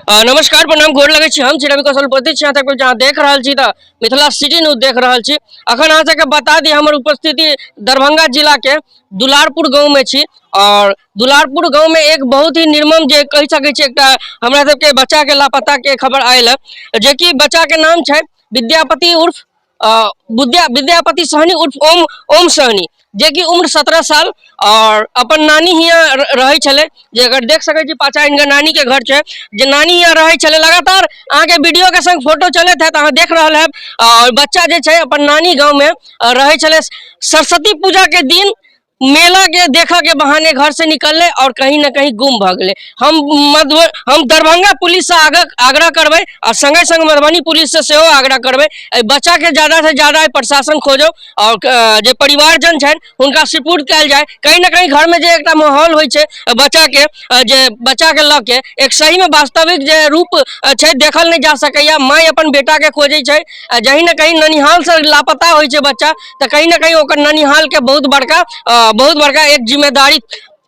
नमस्कार, प्रणाम, गोर लगै छी। हम छी रवि कौशल, उपस्थित छी अहाँ तक जहाँ देख रहल छी तऽ मिथिला सिटी न्यूज देख रहल छी। अखन अहाँ सबके बता दी, हमर उपस्थिति दरभंगा जिला के दुलारपुर गाँव में छी और दुलारपुर गाँव में एक बहुत ही निर्मम जे कहि सकै छी एकटा हमरा सबके बच्चा के लापता के खबर आयल है, जेकि बच्चा के नाम छै विद्यापति उर्फ विद्यापति सहनी उर्फ ओम ओम सहनी, जेकि उम्र 17 साल और अपन नानी हियाँ रहै छलै। जे अगर देख सकै छी, पाछा हिनकर नानी के घर छै, जे नानी हियाँ रहै छलै। लगातार अहाँके वीडियो के संग फोटो चलैत हैत, अहाँ देख रहल हैब। और बच्चा जे छै अपन नानी गाँव में रहै छलै। सरस्वती पूजा के दिन मेला के देखऽ के बहाने घर से निकललै और कहीं ना कहीं गुम भऽ गेलै। हम दरभंगा पुलिस से आग्रह करबै आ संगे संग मधुबनी पुलिस से सेहो आग्रह करबै, एहि बच्चा के ज्यादा से ज्यादा प्रशासन खोजो और जे परिवारजन छनि हुनका सुपुर्द कयल जाय। कहीं ना कहीं घर में जे एकटा माहौल होइ छै बच्चा के, जे बच्चा के लऽ के एक सही में वास्तविक जे रूप छै देखल नहि जा सकैया। माय अपन बेटा के खोजै छै, जहीं ना कहीं ननिहाल से लापता होइ छै बच्चा, तऽ कहीं ना कहीं ओकर ननिहाल के बहुत बड़का एक जिम्मेदारी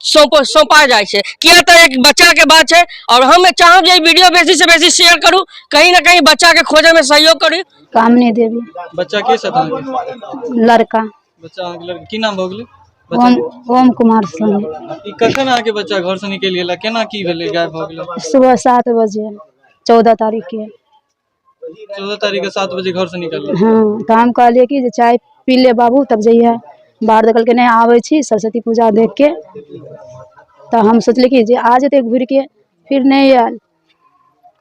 सौंपा जाइ छै, किया तऽ एक बच्चा के बात छै। और हम चाहब जे ई वीडियो बेसी से बेसी शेयर करू, कहीं ना कहीं बच्चा के खोजे में सहयोग करू। कामनी देवी। बच्चा के छथि अहाँके? लड़का। बच्चा अहाँके लड़का। की नाम भऽ गेलै बच्चा? ओम ओम कुमार सहनी। ई कखन अहाँके बच्चा घर से निकलि गेला? केना की भेलै, गायब भऽ गेलै? सुबह 7 बजे, 14 तारीख के। 14 तारीख के 7 बजे घर से निकललै? हाँ, तऽ हम कहलियै कि जे चाय पी ले बाबू, तब जइहे बाहर। तऽ कहलकै, नहि, आबै छी सरस्वती पूजा देख के। तऽ हम सोचलियै कि जे आ जेतै घुरि के, फिर नहि आयल।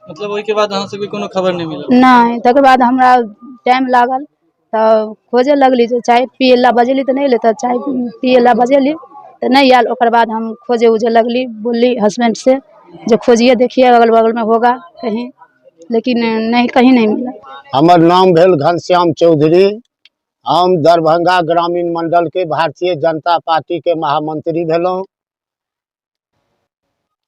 मतलब ओहिके बाद अहाँ सबके कोनो खबर नहि मिलल? नहि, तकर बाद हमरा टाइम लागल तऽ खोजे लगली, जे चाय पियै लए बजेली तऽ नहि एलै। तऽ चाय पियै लए बजेली तऽ नहि आयल। ओकर बाद हम खोजे उजे लगली, बोलली हसबैंड से जे खोजिए, देखिए, अगल बगल में होगा कहीं, लेकिन नहीं, कहीं नहीं मिला। हमर नाम भेल घनश्याम चौधरी। हम दरभंगा ग्रामीण मंडलके भारतीय जनता पार्टीके महामंत्री भेलहुँ।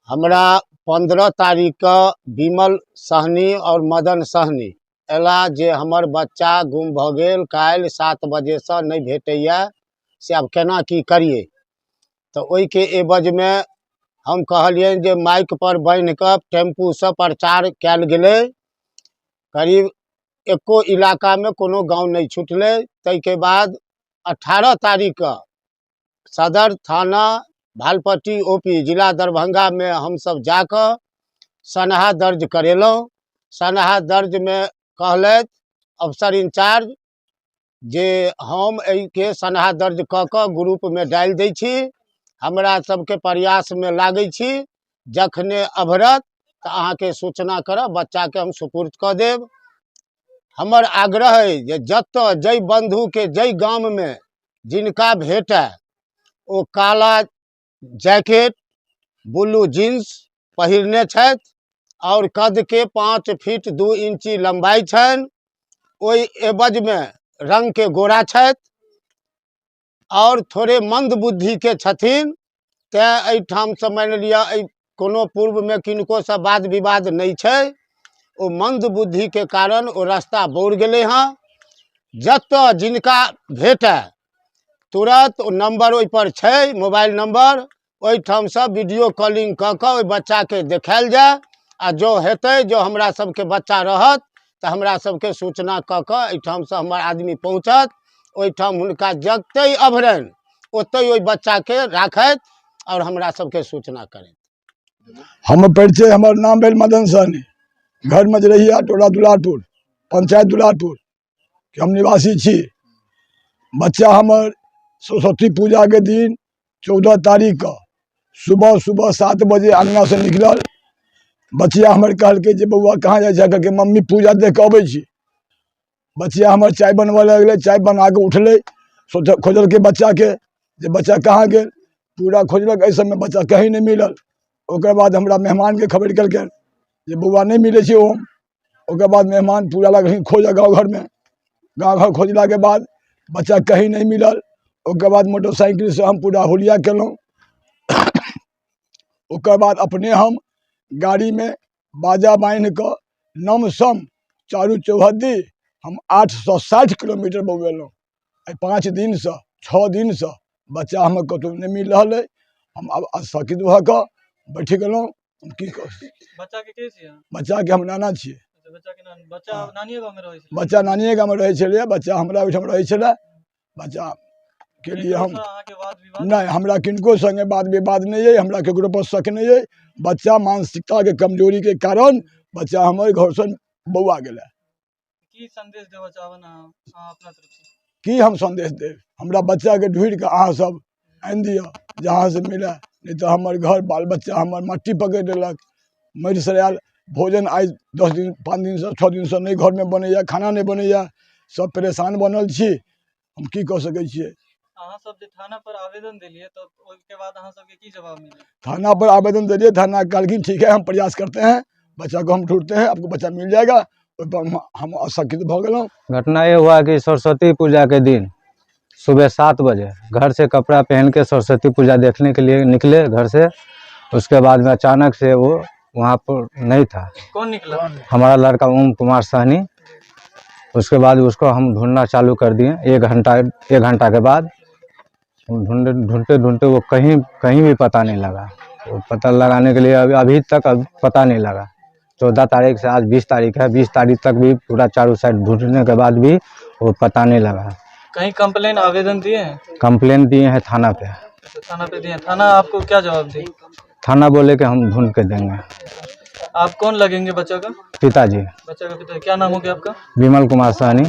हमरा 15 तारीखके विमल सहनी आओर मदन सहनी अयला जे हमर बच्चा गुम भऽ गेल, काल्हि 7 बजेसँ नहि भेटैए, से आब केना की करियै? तऽ ओहिके एवजमे हम कहलियनि जे माइक पर बान्हि कऽ टेम्पूसँ प्रचार कयल गेलै। करीब एको इलाकामे कोनो गाँव नहि छुटलै। ताहिके बाद 18 तारीखके सदर थाना, भालपट्टी ओपी, जिला दरभंगामे हमसभ जाकऽ सनहा दर्ज करेलहुँ। सनहा दर्जमे कहलथि अफसर इंचार्ज जे हम एहिके सनहा दर्ज कऽ कऽ ग्रुपमे डालि दै छी, हमरा सबके प्रयासमे लागै छी, जखने अभरत तऽ अहाँके सूचना करब, बच्चाके हम सुपुर्द कऽ देब। हमर आग्रह अइ जे जतऽ जाहि बन्धुके, जाहि गाममे जिनका भेटय, ओ काला जैकेट, ब्लू जीन्स पहिरने छथि आओर कदके 5 फीट 2 इंची लम्बाइ छनि, ओहि एवजमे रङ्गके गोरा छथि आओर थोड़े मन्द बुद्धिके छथिन, तेँ एहिठामसँ मानि लिअ एहि कोनो पूर्वमे किनकोसँ वाद विवाद नहि छै। ओ मन्द बुद्धिके कारण ओ रास्ता बौर गेलै हँ। जतऽ जिनका भेटय, तुरत ओ नम्बर ओहिपर छै, मोबाइल नम्बर, ओहिठामसँ वीडियो कॉलिंग कऽ कऽ ओहि बच्चाके देखायल जाय आ जँ हेतै, जँ हमरा सबके बच्चा रहत तऽ हमरा सबके सूचना कऽ कऽ एहिठामसँ हमर आदमी पहुँचत ओहिठाम। हुनका जतहि अभरनि, ओतहि ओहि बच्चाके राखथि आओर हमरा सबके सूचना करथि। हमर परिचय, हमर नाम भेल मदन सहनी, घर मजरहिया, टोला दुलारपुर, पंचायत दुलारपुर के हम निवासी छी। बच्चा हमर सरस्वती पूजाके दिन 14 तारीखके सुबह सुबह 7 बजे अङ्गनासँ निकलल। बचिया हमर कहलकै जे बौआ, कहाँ जाइ छै? कहलकै, मम्मी, पूजा देख कऽ अबै छी। बचिया हमर चाय बनबऽ लगलै। चाय बना कऽ उठलै, सोच खोजलकै बच्चाके जे बच्चा कहाँ गेल। पूरा खोजलक, एहि सबमे बच्चा कहीं नहि मिलल। ओकर बाद हमरा मेहमानके खबरि केलकै जे बौआ नहि मिलै छै ओम। ओकर बाद मेहमान पूरा लगलखिन खोजऽ गाँव घरमे। गाँव घर खोजलाके बाद बच्चा कहीं नहि मिलल। ओकर बाद मोटरसाइकिलसँ हम पूरा हुलिया केलहुँ। ओकर बाद अपने हम गाड़ीमे बाजा बान्हि कऽ लमसम चारू चौहद्दी हम 860 किलोमीटर बौएलहुँ। आइ 5 दिनसँ, 6 दिनसँ बच्चा हमर कतहु नहि मिल रहल अइ। हम आब असकित भऽ कऽ बैठ गेलहुँ। हम की कहू। बच्चा के के छियै अहाँ? बच्चाके हम नाना छियै। अच्छा, बच्चा के नाम, बच्चा नानिये गाँव में रहै छलै? बच्चा नानिए गाममे रहै छलैए, बच्चा हमरा ओहिठाम रहै छलै। बच्चाके लिए हम केकरो सँ अहाँके वाद विवाद? नहि, हमरा किनको सङ्गे वाद विवाद नहि अइ, हमरा ककरो पर शक नहि अइ। बच्चा मानसिकताके कमजोरीके कारण बच्चा हमर घरसँ बौआ गेलै। की संदेश देबऽ चाहबनि अहाँ, अहाँ अपना तरफ से? की हम सन्देश देब? हमरा बच्चाके ढूँढि कऽ अहाँसभ आनि दिअ जहाँसँ मिलए, नहि तऽ हमर घर बाल बच्चा हमर मट्टी पकड़ि लेलक, मरि सड़ायल। भोजन आइ 10 दिन, 5 दिनसँ, 6 दिनसँ नहि घरमे बनैए, खाना नहि बनैए, सब परेशान बनल छी। हम की कऽ सकै छियै? अहाँ सब जे थाना पर आवेदन देलियै तऽ ओहिके बाद अहाँ सबके की जवाब मिलल? थाना पर आवेदन देलियै, थाना कहलखिन ठीक है, हम प्रयास करते हैं, बच्चा को हम ढूंढते हैं, आपको बच्चा मिल जाएगा। ओहिपर हम आशंकित भऽ गेलहुँ। घटना ये हुआ कि सरस्वती पूजा के दिन सुबह 7 बजे घर से कपड़ा पहन के सरस्वती पूजा देखने के लिए निकले घर से। उसके बाद में अचानक से वो वहाँ पर नहीं था। कौन निकला? हमारा लड़का ओम कुमार सहनी। उसके बाद उसको हम ढूंढना चालू कर दिए। 1 घंटा, 1 घंटा के बाद हम ढूंढे, ढूंढते ढूंढते वो कहीं कहीं भी पता नहीं लगा। वो पता लगाने के लिए अभी अभी तक अब पता नहीं लगा। 14 तारीख से आज 20 तारीख है, 20 तारीख तक भी पूरा चारों साइड ढूंढने के बाद भी वो पता नहीं लगा। कहीं कंप्लेन आवेदन दिए हैं? कंप्लेन दिए हैं थाना पे। अच्छा, थाना पे दिए हैं। थाना आपको क्या जवाब दी? थाना बोले कि हम ढूंढ के देंगे। आप कौन लगेंगे बच्चा का? पिताजी। बच्चा का पिता। क्या नाम हो गया आपका? विमल कुमार सहनी।